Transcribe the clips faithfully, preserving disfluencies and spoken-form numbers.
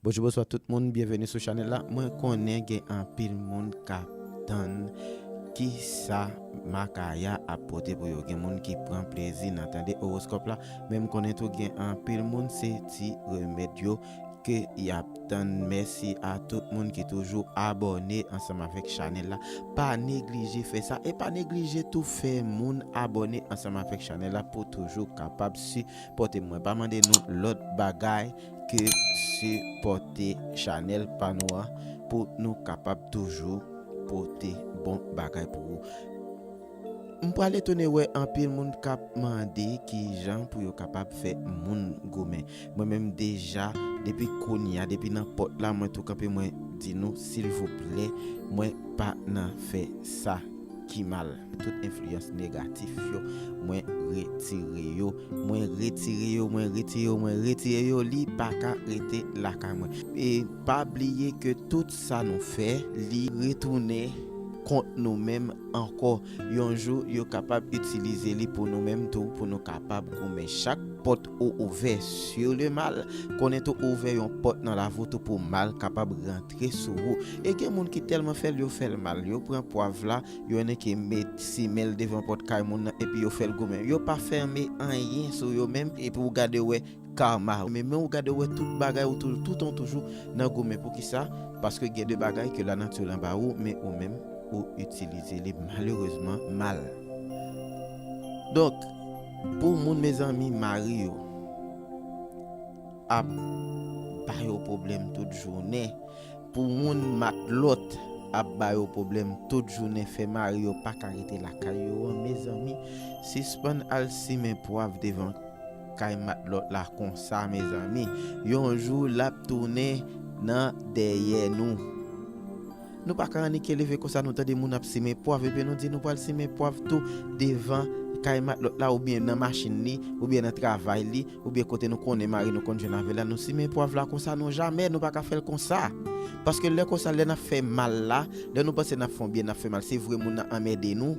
Bonjou, bonswa tout moun, byenveni sou chanèl la. Mwen konnen gen anpil moun k ap tann kisa Makaya ap pote pou yo. Gen moun ki pran plezi nan tande owoskòp la, men m konnen tou gen anpil moun se ti remèd yo ke y ap tann. Mèsi a tout moun ki toujou abòne ansanm avèk chanèl la. Pa neglije fè sa e pa neglije tou fè moun abòne ansanm avèk chanèl la pou toujou kapab sipòte m. Mwen pa mande nou lòt bagay ke sipòte chanèl pa nou an pou nou kapab toujou pote bon bagay pou ou. M pral etone wè anpil moun k ap mande kijan pou yo kapab fè moun goumen. Mwen menm deja, depi kounye a, depi nan pòt la, mwen tou kanpe, mwen di nou, silvouplè, mwen pa nan fè sa ki mal. Tout enfliyans negatif yo, mwen retire yo. Mwen retire yo, mwen retire yo, mwen retire yo. Li pa ka rete lakay mwen. E pa bliye ke tout sa nou fè, li retounen kont nou menm ankò. Yon jou, yo kapab itilize li pou nou menm tou, pou nou kapab goumen. Chak pòt ou ouvè sur le mal, konnen tou ouvè yon pòt nan lavi w tou pou mal kapab rantre sou ou. E gen moun ki tèlman fè l, yo fè l mal. Yo pran pwav la, yo annik met simen l devan pòt kay moun nan, epi yo fè l goumen. Yo pa fèmen anyen sou yo menm, epi w gade wè karma. Men, men w gade wè tout bagay ou tou, toutan toujou nan goumen. Poukisa? Paske gen de bagay ke lanati lan ba ou, men ou menm, ou itilize li malerezman mal. Donk, pou moun, mezanmi, mari yo ap ba yo pwoblèm tout jounen, pou moun matlòt ap ba yo pwoblèm tout jounen, fè mari yo pa ka rete lakay yo an, mezanmi, sispann al simen pwav devan kay matlòt la konsa, mezanmi. Yon jou, l ap tounen nan dèyè nou. Nou pa ka annik leve konsa, nou tande moun ap simen pwav, epi nou di nou pral simen pwav tou devan kay matlòt la, oubyen nan machin li, oubyen nan travay li, oubyen kote nou konnen mari nou konn jwenn avè l la, nou simen pwav la konsa. Non, jamè, nou pa ka fè l konsa. Paske lè konsa, lè n ap fè mal la, lè nou panse n ap fè yon byen, n ap fè mal, se vre moun nan anmède nou.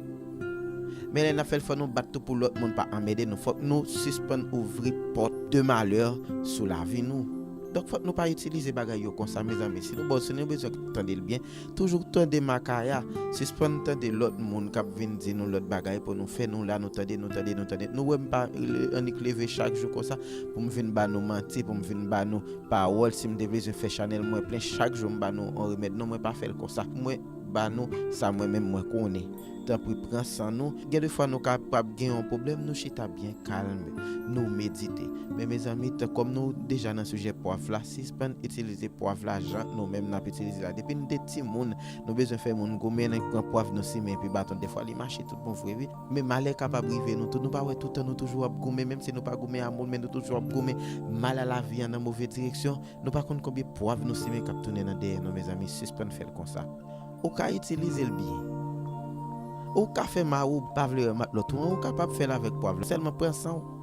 Men lè n ap fè l, fò nou bat tou pou lòt moun pa anmède nou. Fòk nou sispann ouvri pòt de malè sou lavi nou. Donk, fòk nou pa itilize bagay yo konsa, mezanmi. Si nou, bon, si nou bezwen tande l byen, toujou tande Makaya. Sispann tande lòt moun k ap vin di nou lòt bagay pou nou fè. Nou la, nou tande, nou tande, nou tande. Nou wè m pa le-, annik leve chak jou konsa pou m vin ba nou manti, pou m vin ba nou pawòl. Si m te bezwen fè chanèl mwen plen, chak jou m ba nou yon remèd. Non, mwen pa fè l konsa. Mwen ba nou sa mwen menm mwen konnen. Tanpri, pran san nou. Gen de fwa nou kapab gen yon pwoblèm, nou chita byen kalm, nou medite. Men, mezanmi, tan kòm nou deja nan sijè pwav la, sispann itilize pwav la jan nou menm n ap itilize la. Depi n te timoun, nou bezwen fè moun goumen, nou pran pwav, nou simen epi baton. Defwa, li mache tout bon vre, wi. Men malè kapab rive nou tou. Nou pa wè toutan nou toujou ap goumen, menm si nou pa goumen a moun, men nou toujou ap goumen. Mal a lavi an nan move direksyon. Nou pa konn konbyen pwav nou simen k ap tounen nan dèyè nou, mezanmi. Sispann fè l konsa. Ou ka itilize l byen. Ou ka fè mari w pa vle wè matlòt ou an, ou kapab fè l avèk pwav la. Sèlman pran san w.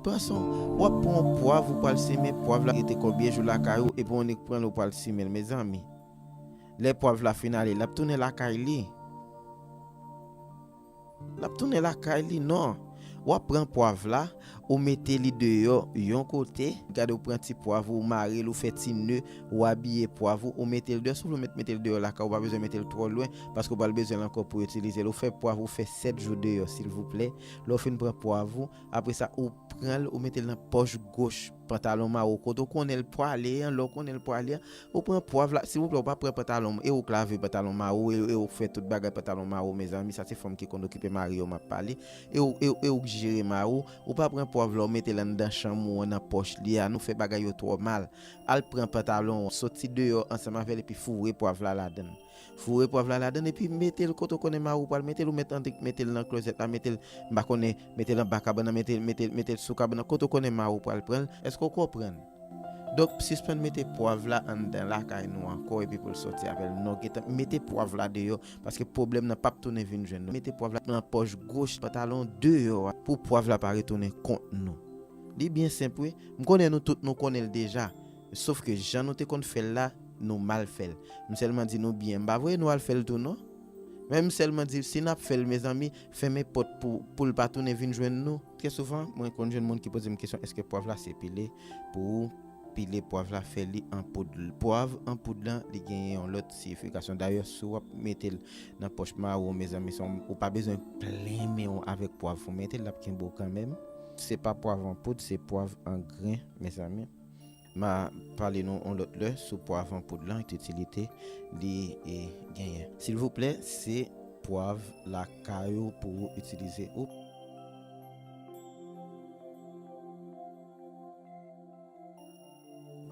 Pran san w. W ap pran yon pwav, ou pral simen pwav la, rete konbyen jou lakay ou, epi w annik pran l, ou pral simen l, mezanmi. Lè pwav la fin ale, l ap tounen lakay li. L ap tounen lakay li, non. W ap pran pwav la, ou mete li deyò yon kote. Gade, ou pran ti pwav ou, ou mare l, ou fè ti ne, ou abiye pwav ou, ou mete l deyò. Si w vle mete, mete l deyò lakay ou, pa bezwen mete l twò lwen, paske w pral bezwen l ankò pou itilize l. Ou fè pwav ou fè sèt jou deyò, silvouplè. Lè w fin pran pwav ou, apre sa, ou pran l, ou mete l nan pòch goch pantalon mari w. Kote w konnen l pwale an, lè w konnen l pwale an, ou pran pwav la, silvouplè, ou pa pran pantalon, e ou k lave pantalon mari w, e, e ou k fè tout bagay pantalon mari w, mezanmi, sa se fanm ki konn okipe mari yo m ap pale, e ou, e, e ou k jere mari w, ou pa pran pwav la, ou mete l anndan chanm ou an, nan pòch li a, nou fè bagay yo twò mal. Al pran pantalon w, soti deyò ansanm avè l, epi foure pwav la ladan l. Foure pwav la ladan l, epi mete l kote w konnen mari w pral mete l, ou mèt antre, mete l nan klozèt la, mete l, m pa konnen, mete l anba kabann nan, mete l, mete l, mete l sou kabann nan, kote w konnen mari w pral pran l. Èske w konprann? Donk, sispann mete pwav la anndan lakay nou ankò epi pou l soti avè l. Non, gentan mete pwav la deyò, paske pwoblèm nan p ap tounen vin jwenn nou. Mete pwav la nan pòch goch pantalon deyò a, pou pwav la pa retounen kont nou. Li byen senp, wi. M konnen nou tout nou konnen l deja. Sof ke jan nou te konn fè l la, nou mal fè l. M sèlman di nou byen. M pa voye nou al fè l tou, non. Men m sèlman di, si n ap fè l, mezanmi, fèmen pòt pou, pou l pa tounen vin jwenn nou. Trè souvan, mwen konn jwenn moun ki poze m kesyon, èske pwav la se pile pou ou? Pile pwav la, fè li an poud. Pwav an poud lan, li genyen yon lòt siyifikasyon. Dayè, si w ap mete l nan pòch mari w, mezanmi, se yon, ou pa bezwen plen men w avèk pwav pou mete l, l ap kenbe w kanmenm. Se pa pwav an poud, se pwav an gren, mezanmi. M a pale nou yon lòt lè sou pwav an poud lan, itilite li e, genyen. Silvouplè, se pwav lakay ou pou ou itilize. Ou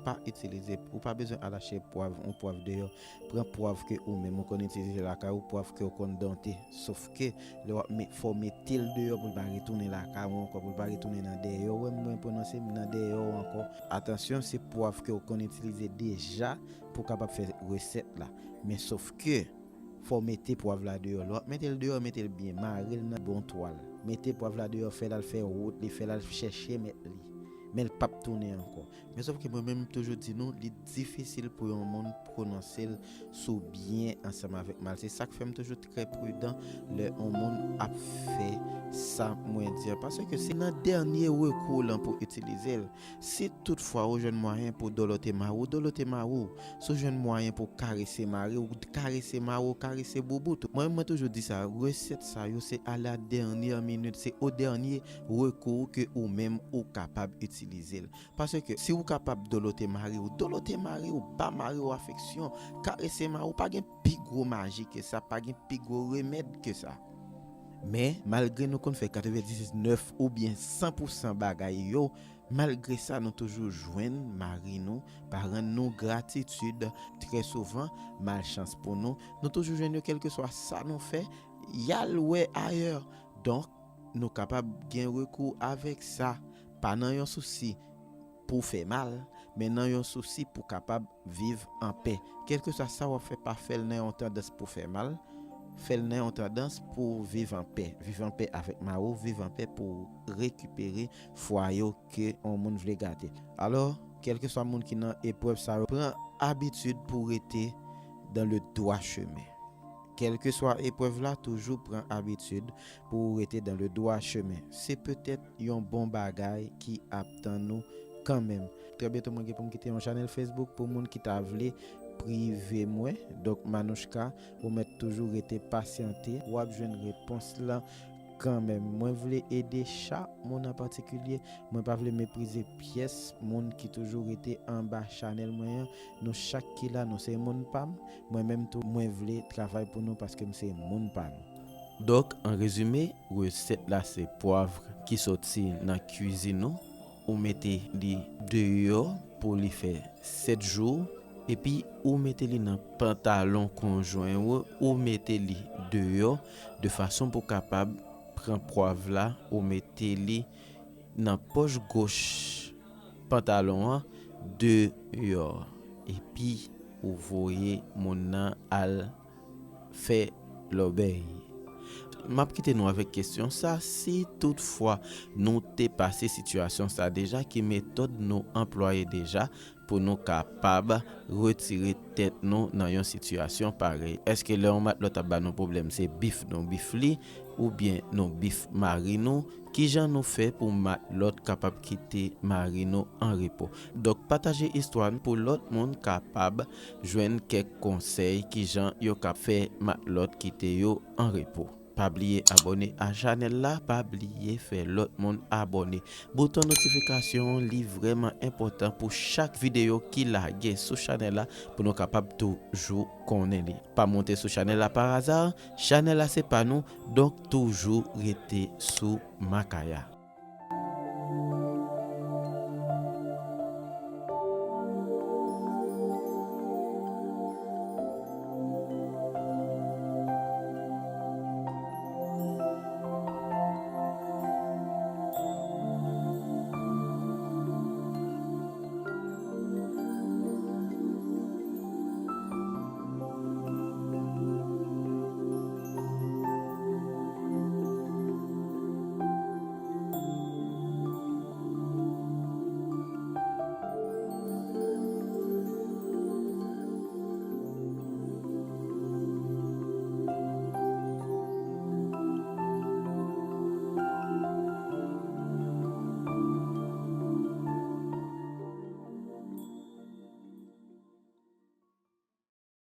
pa itilize, ou pa bezwen al achte pwav, yon pwav deyò. Pran pwav ke ou menm ou konn itilize lakay ou, pwav ke ou konn dante. Sòf ke lè w ap met, fò w mete l deyò pou l pa retounen lakay ou ankò, pou l pa retounen nan dèyè w. Wè mwen pwononse m nan dèyè w ankò. Atansyon, se pwav ke ou konn itilize deja pou w kapab fè resèt la. Men sòf ke fò w mete pwav la deyò. Lè w ap mete l deyò, mete l byen, mare l nan bon twal. Mete pwav la deyò, fè l al fè wout li, fè l al chèche mèt li. Men l p ap tounen ankò. Men sòf ke mwen menm, m toujou di nou, li difisil pou yon moun pwononse l sou byen ansanm avèk mal. Se sa k fè m toujou trè pridan lè yon moun ap fè sa mwen di an. Paske se nan dènye rekou w lan pou itilize l. Si toutfwa ou jwenn mwayen pou dòlote mari w, dòlote mari w. Si w jwenn mwayen pou karese mari w, karese mari w, karese boubout ou. Mwen, mwen toujou di sa, resèt sa yo, se à la dernière minute, se o dènye rekou ke ou menm ou kapab itilize l. Paske si ou kapab dòlote mari w, dòlote mari w, ba mari w afeksyon, karese mari w, pa gen pi gwo maji ke sa, pa gen pi gwo remèd ke sa. Men, malgre nou konn fè katrevendiznèf oubyen san pou san bagay yo, malgre sa, nou toujou jwenn mari nou pa rann nou gratitid. Trè souvan, malchans pou nou, nou toujou jwenn yo kèlkeswa sa nou fè, y al wè ayè. Donk, nou kapab gen rekou avèk sa, pa nan yon sousi pou fè mal, men nan yon sousi pou kapab viv an pè. Kèlkeswa sa w ap fè, pa fè l nan yon tandans pou fè mal, fè l nan yon tandans pou viv an pè. Viv an pè avèk mari w, viv an pè pou w rekipere fwaye w ke yon moun vle gate. Alò, kèlkeswa moun ki nan eprèv sa yo, pran abitid pou w rete dans le droit chemin. Kèlkeswa eprèv la, toujou pran abitid pou w rete dans le droit chemin. Se petèt yon bon bagay ki ap tann ou kanmenm. Trè byento, mwen gen pou m kite yon chanèl Facebook pou moun ki ta vle prive mwen. Donk, Manouchka, ou mèt toujou rete pasyante. W ap jwenn repons lan kanmenm. Mwen vle ede chak moun an patikilye. Mwen pa vle meprize pyès moun ki toujou rete anba chanèl mwen an. Nou chak ki la, nou se moun pa m. Mwen menm tou, mwen vle travay pou nou paske m se moun pa nou. Donk, an rezime, resèt la se pwav ki soti nan kwizin ou. Ou mete li deyò pou li fè sèt jou, epi ou mete li nan pantalon konjwen ou, ou mete li deyò, de fason pou kapab pran pwav la, ou mete li nan pòch goch pantalon an deyò, epi ou voye moun nan al fè lòbèy. M ap kite nou avèk kesyon sa, si toutfwa nou te pase sitiyasyon sa deja, ki metòd nou anplwaye deja pou nou kapab retire tèt nou nan yon sitiyasyon parèy? Èske lè yon matlòt ap ba nou pwoblèm, se bif nou bif li, oubyen nou bif mari nou? Kijan nou fè pou matlòt kapab kite mari nou an repo? Donk, pataje istwa n pou lòt moun kapab jwenn kèk konsèy kijan yo ka fè matlòt kite yo an repo. Pa bliye abòne a chanèl la, pa bliye fè lòt moun abòne. Bouton notifikasyon an, li vrèman enpòtan pou chak videyo ki lage sou chanèl la pou nou kapab toujou konnen li. Pa monte sou chanèl la pa aza, chanèl la se pa nou, donk toujou rete sou Makaya.